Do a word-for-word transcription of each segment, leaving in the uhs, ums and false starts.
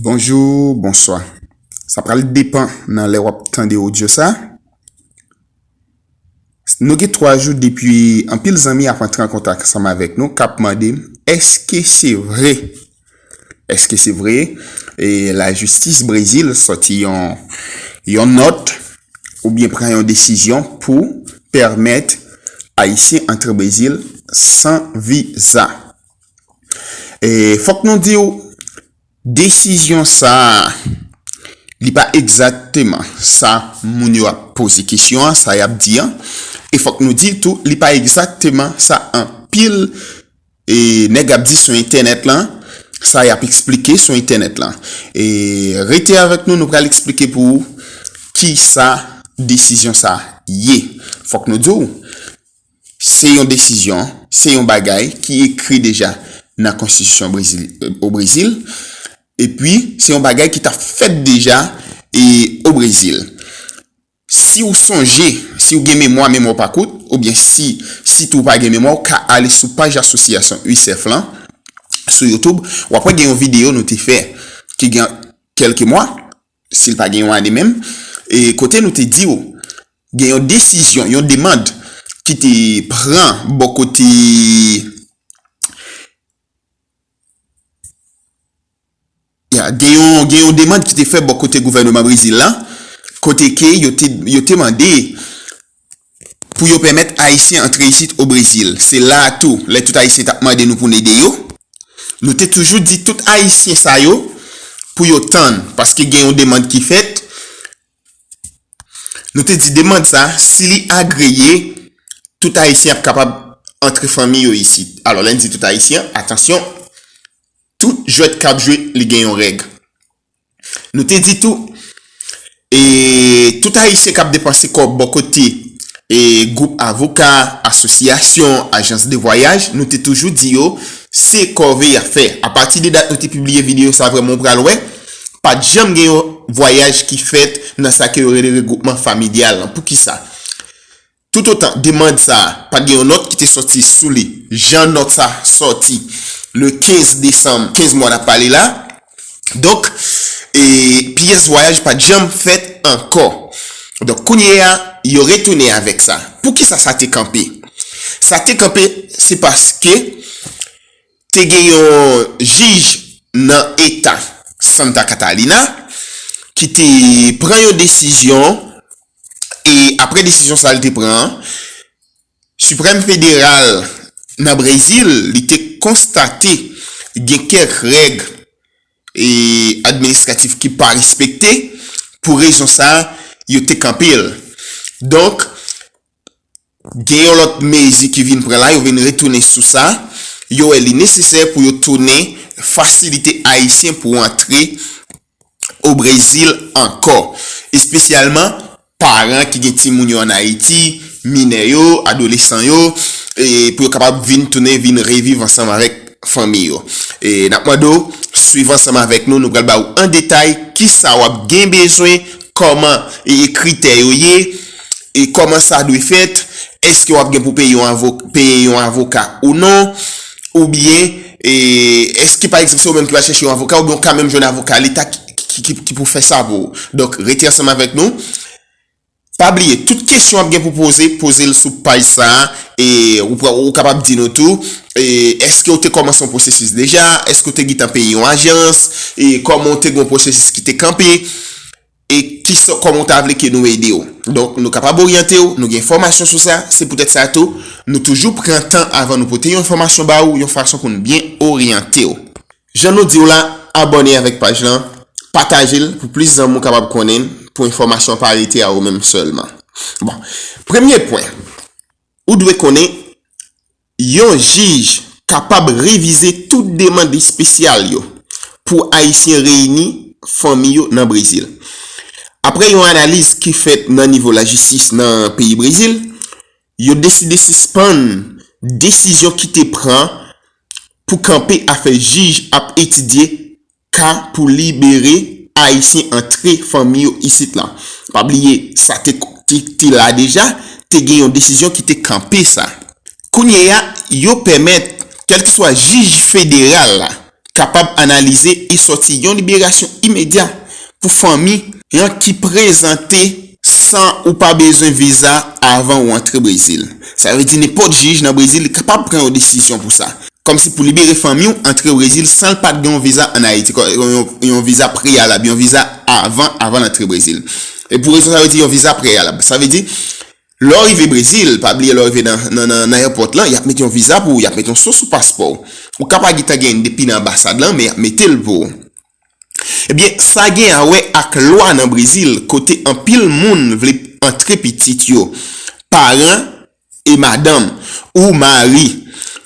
Bonjou, bonswa. Sa pral depann nan lè w ap tande odyo sa. Nou gen twa jou depi anpil zanmi ap antre an kontak ansanm avèk nou, k ap mande m, èske se vre? Èske se vre? E lajistis Brezil sòti yon, yon nòt oubyen pran yon desizyon pou pèmèt Ayisyen antre Brezil san viza. E fòk nou di w, desizyon sa a, li pa egzakteman sa moun yo ap poze kesyon an, sa y ap di an. E fòk nou di tou, li pa egzakteman sa anpil e, nèg ap di sou entènèt lan, sa y ap eksplike sou entènèt lan. E, rete avèk nou, nou pral eksplike pou ou ki sa desizyon sa ye. Fòk nou di w, se yon desizyon, se yon bagay ki ekri deja nan konstitisyon Brezil, o Brezil, epi se yon bagay ki t ap fèt deja e, o Brezil. Si w sonje, si w gen memwa, memwa w pa kout, oubyen si, si tou w pa gen memwa, w ka ale sou paj asosyasyon U S F lan, sou YouTube, w ap wè gen yon videyo nou te fè ki gen kèlke mwa, si l pa gen yon ane menm, e kote nou te di w, gen yon desizyon, yon demann ki te pran bò kote, ya, gen yon, gen yon demann ki te fè bò kote gouvènman Brezil la, kote ke yo te, yo te mande pou yo pèmèt Ayisyen antre isit o Brezil. Se la a tou, lè tout Ayisyen t ap mande nou pou n ede yo, nou te toujou di tout Ayisyen sa yo pou yo tann, paske gen yon demann ki fèt. Nou te di demann sa, si li agreye, tout Ayisyen ap kapab antre fanmi yo isit. Alò, lè n di tout Ayisyen, atansyon, tout jwèt k ap jwe, li gen yon règ. Nou te di tou, e tout Ayisyen k ap depanse kòb bò kote e gwoup avoka, asosyasyon, ajans de vwayaj, nou te toujou di yo, se kòve y ap fè. Apati de dat nou te pibliye videyo sa, vrèman, ou pral wè, pa t janm gen yon vwayaj ki fèt nan sa ke yo rele regwoupman familyal lan. Poukisa? Toutotan demann sa a, pa t gen yon nòt ki te sòti sou li, jan nòt sa sòti le kenz desanm, kenz mwa n ap pale la. Donk, e pyès vwayaj pa t janm fèt ankò. Donk, kounye a, yo retounen avèk sa. Poukisa sa te kanpe? Sa te kanpe, se paske te gen yon jij nan eta Santa Catalina ki te pran yon desizyon, e apre desizyon sa a li te pran an, Siprèm Federal nan Brezil, li te konstate gen kèk règ e administratif ki pa respekte. Pou rezon sa a, yo te kanpe l. Donk, gen yon lòt mezi ki vin pran la, yo vin retounen sou sa. Yo wè li nesesè pou yo tounen fasilite Ayisyen pou antre o Brezil ankò, espesyalman paran ki gen timoun yo ann Ayiti, minè yo, adolesan yo, e pou yo kapab vin tounen, vin reviv ansanm avèk fanmi yo. E n ap mande w swiv ansanm avèk nou, nou pral ba w an detay kisa w ap gen bezwen, kòman e kritè yo ye, e kòman sa dwe fèt, èske w ap gen pou peye yon avo-, peye yon avoka ou non, oubyen, e, èske pa egzanp se ou menm ki pral chèche yon avoka, oubyen w ka menm jwenn avoka leta ki, ki, ki, ki pou fè sa pou ou. Donk, rete ansanm avèk nou. Pa bliye, tout kesyon w ap gen pou poze, poze l sou paj sa a, e ou, pra- ou kapab di nou tou, e, èske w te kòmanse yon pwosesis deja, èske w te gentan peye yon ajans, e kòman w te gen yon pwosesis ki te kanpe, e kisa, kòman w ta vle ke nou ede w. Donk, nou kapab oryante w, nou gen enfòmasyon sou sa, se poutèt sa tou, nou toujou pran tan avan nou pote yon enfòmasyon ba ou, yon fason pou n byen oryante w. Jan nou di w la, abòne avèk paj lan, pataje l pou plis zanmi w kapab konnen l, pou enfòmasyon pa rete a ou menm sèlman. Bon, premye pwen, ou dwe konnen yon jij kapab revize tout demann espesyal yo pou Ayisyen reyini fanmi yo nan Brezil. Apre yon analiz ki fèt nan nivo lajistis nan peyi Brezil, yo deside sispann desizyon ki te pran pou kanpe afè jij ap etidye ka pou libere Ayisyen antre fanmi yo isit la. Pa bliye, sa te, te, te la deja, te gen yon desizyon ki te kanpe sa. Kounye a, yo pèmèt, kèlkeswa jij federal la, kapab analize e sòti yon liberasyon imedya pou fanmi an ki prezante san ou pa bezwen viza avan ou antre Brezil. Sa vle di nenpòt jij nan Brezil li kapab pran yon desizyon pou sa. Kòmsi pou libere fanmi w antre Brezil san l pa t gen yon viza ann Ayiti, yon, yon viza preyalab, yon viza avan, avan l antre Brezil. E pou rezon sa vle di yon viza preyalab. Sa vle di, lè w rive Brezil, pa bliye lè w rive nan, nan, nan, nan èpòt lan, y ap mete yon viza pou ou, y ap mete yon so sou paspò w. Ou ka pa gentan gen depi nan anbasad lan, men y ap mete l pou ou. Ebyen, sa gen a wè ak lwa nan Brezil, kote anpil moun vle antre pitit yo, paran e madanm, ou mari,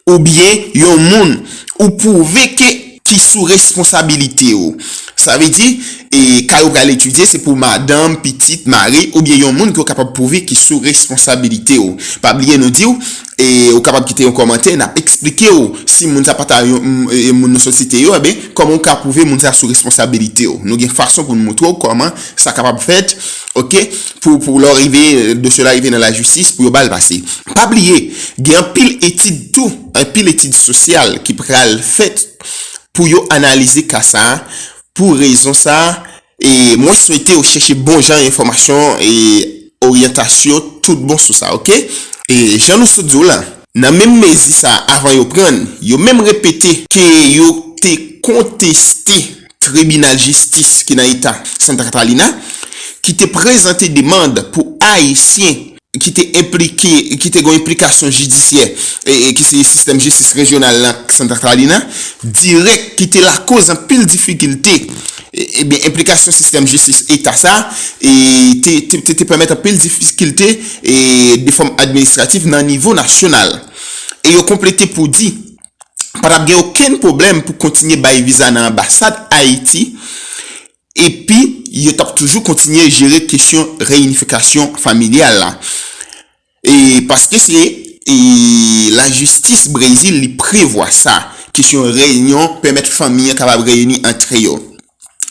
oubyen yon moun ou pwouve ke ki sou responsabilite w. Sa vle di, e, ka yo pral etidye, se pou madanm, pitit, mari, oubyen yon moun ke w kapab pwouve ki sou responsabilite w. Pa bliye nou di w, e, ou kapab kite yon kòmantè, n ap eksplike w si moun sa pa ta yon, e, moun nan sosyete yo, ebyen, kòman ou ka pwouve moun sa sou responsabilite w. Nou gen fason pou nou montre w kòman sa kapab fèt, oke, pou, pou lè w rive, dosye w la rive nan lajistis, pou yo ba l pase. Pa bliye, gen anpil etid tou, anpil etid sosyal ki pral fèt pou yo analize ka sa a, pou rezon sa a, e mwen swete w chèche bon jan enfòmasyon e oryantasyon tout bon sou sa, oke? E jan nou sot di w la, nan menm mezi sa a, avan yo pran l, yo menm repete ke yo te konteste tribinal jistis ki nan eta Santa Catalina, ki te prezante demann pou Ayisyen ki te enplike, ki te gen enplikasyon jidisyè, e, e ki se sistèm jistis rejyonal nan Santa Catalina, dirèk ki te lakoz anpil difikilte. E, ebyen, enplikasyon sistèm jistis eta sa, e, te, te, te, te pèmèt anpil difikilte, e, de fòm administratif nan nivo nasyonal. E yo konplete pou di, pa t ap gen okenn pwoblèm pou kontinye bay viza nan anbasad Ayiti, epi yo t ap toujou kontinye jere kesyon reyinifikasyon familyal la. E paske se, e, lajistis Brezil li prevwa sa, kesyon reyinyon, pèmèt fanmi an kapab reyini antre yo.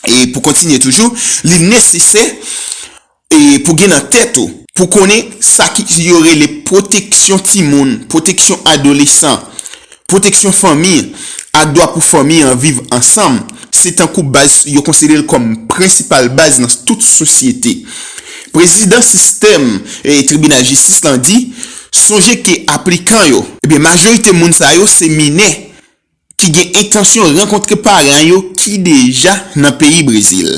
E pou kontinye toujou, li nesesè, e, pou gen nan tèt ou, pou konnen sa ki yo rele pwoteksyon timoun, pwoteksyon adolesan, pwoteksyon fanmi, ak dwa pou fanmi an viv ansanm, se tankou baz yo konsidere l kòm prensipal baz nan tout sosyete. Prezidan sistèm, e, tribinal jistis lan di, sonje ke aplikan yo, ebyen, majorite moun sa yo se minè ki gen entansyon rankontre paran yo ki deja nan peyi Brezil.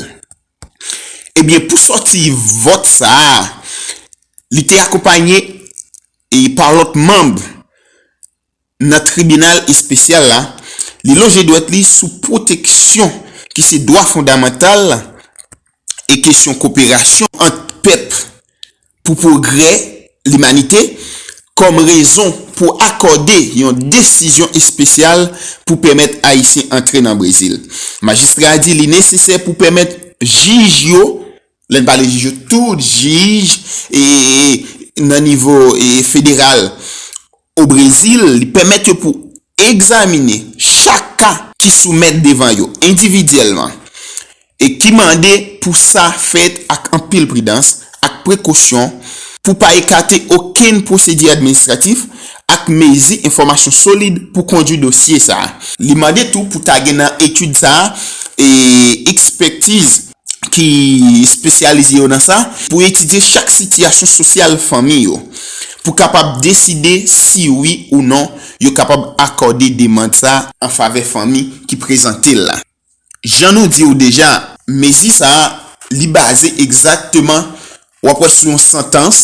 Ebyen, pou sòti vòt sa a, li te akonpanye, e, pa lòt manm nan tribinal espesyal la, li lonje dwèt li sou pwoteksyon ki se dwa fondamantal e kesyon koperasyon ant pèp pou pwogrè limanite kòm rezon pou akòde yon desizyon espesyal pou pèmèt Ayisyen antre nan Brezil. Majistra a di li nesesè pou pèmèt jij yo, lè n pale jij yo, tout jij, e, nan nivo, e, federal o Brezil, li pèmèt yo pou egzamine chak ka ki soumèt devan yo endividyèlman, e ki mande pou sa fèt ak anpil pridans, ak prekosyon, pou pa ekate okenn pwosedi administratif ak mezi enfòmasyon solid pou kondui dosye sa a. Li mande tou pou ta gen nan etid sa a, e, ekspètiz ki espesyalize yo nan sa, pou etidye chak sitiyasyon sosyal fanmi yo, pou kapab deside si wi ou non yo kapab akòde demann sa an favè fanmi ki prezante l la. Jan nou di w deja, mezi sa a, li baze egzakteman, w ap wè sou yon santans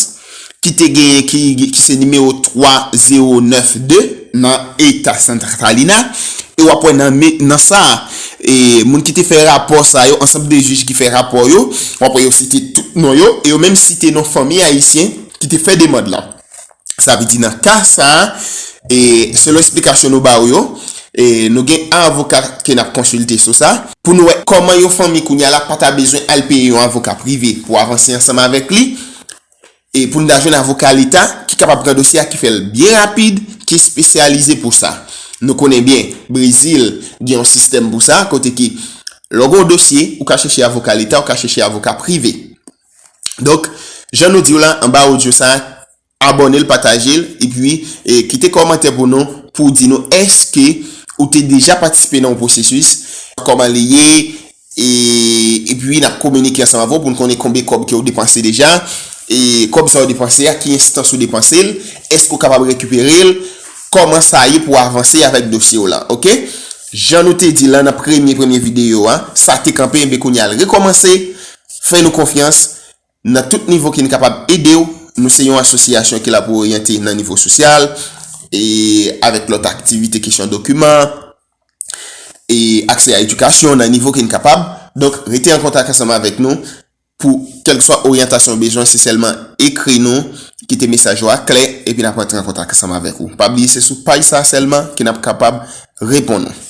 ki te genyen, ki, ki se nimewo twa zewo nèf de nan eta Santa Catalina, e w ap wè nan, me- nan sa a, e moun ki te fè rapò sa yo, ansanm de jij ki fè rapò yo, w ap wè yo site tout non yo, e yo menm site non fanmi ayisyen ki te fè demann lan. Sa vle di nan ka sa a, e selon esplikasyon nou ba w yo, e nou gen avoka ke n ap konsilte sou sa, pou nou wè kòman yon fanmi kounye a la pa ta bezwen al peye yon avoka prive pou avanse ansanm avèk li, e pou n ta jwenn avoka leta ki kapab pran dosye a, ki fè l byen rapid, ki espesyalize pou sa. Nou konnen byen, Brezil gen yon sistèm pou sa, kote ki lè w gen yon dosye, ou ka chèche avoka leta, ou ka chèche avoka prive. Donk, jan nou di w la, anba odyo sa a, abòne l, pataje l, epi, e, kite kòmantè pou nou, pou di nou èske ou te deja patisipe nan yon pwosesis, kòman li ye, e, epi n ap kominike ansanm avè w pou n konnen konbyen kòb ke w depanse deja, e kòb sa w depanse a, ki enstans ou depanse l, èske w kapab rekipere l, kòman sa ye pou w avanse avèk dosye w la, oke? Jan nou te di la nan premye, premye videyo a, sa te kanpe, enben kounye a l rekòmanse, fè nou konfyans, nan tout nivo ke n kapab ede w. Nou se yon asosyasyon ki la pou oryante nan nivo sosyal, e avèk lòt aktivite, kesyon dokiman, e aksè a edikasyon nan nivo ke n kapab. Donk, rete an kontak ansanm avèk nou pou kèlkeswa oryantasyon w bezwen, se sèlman ekri nou, kite mesaj ou a klè, epi n ap rantre an kontak ansanm avèk ou. Pa bliye, se sou paj sa a sèlman ke n ap kapab reponn ou.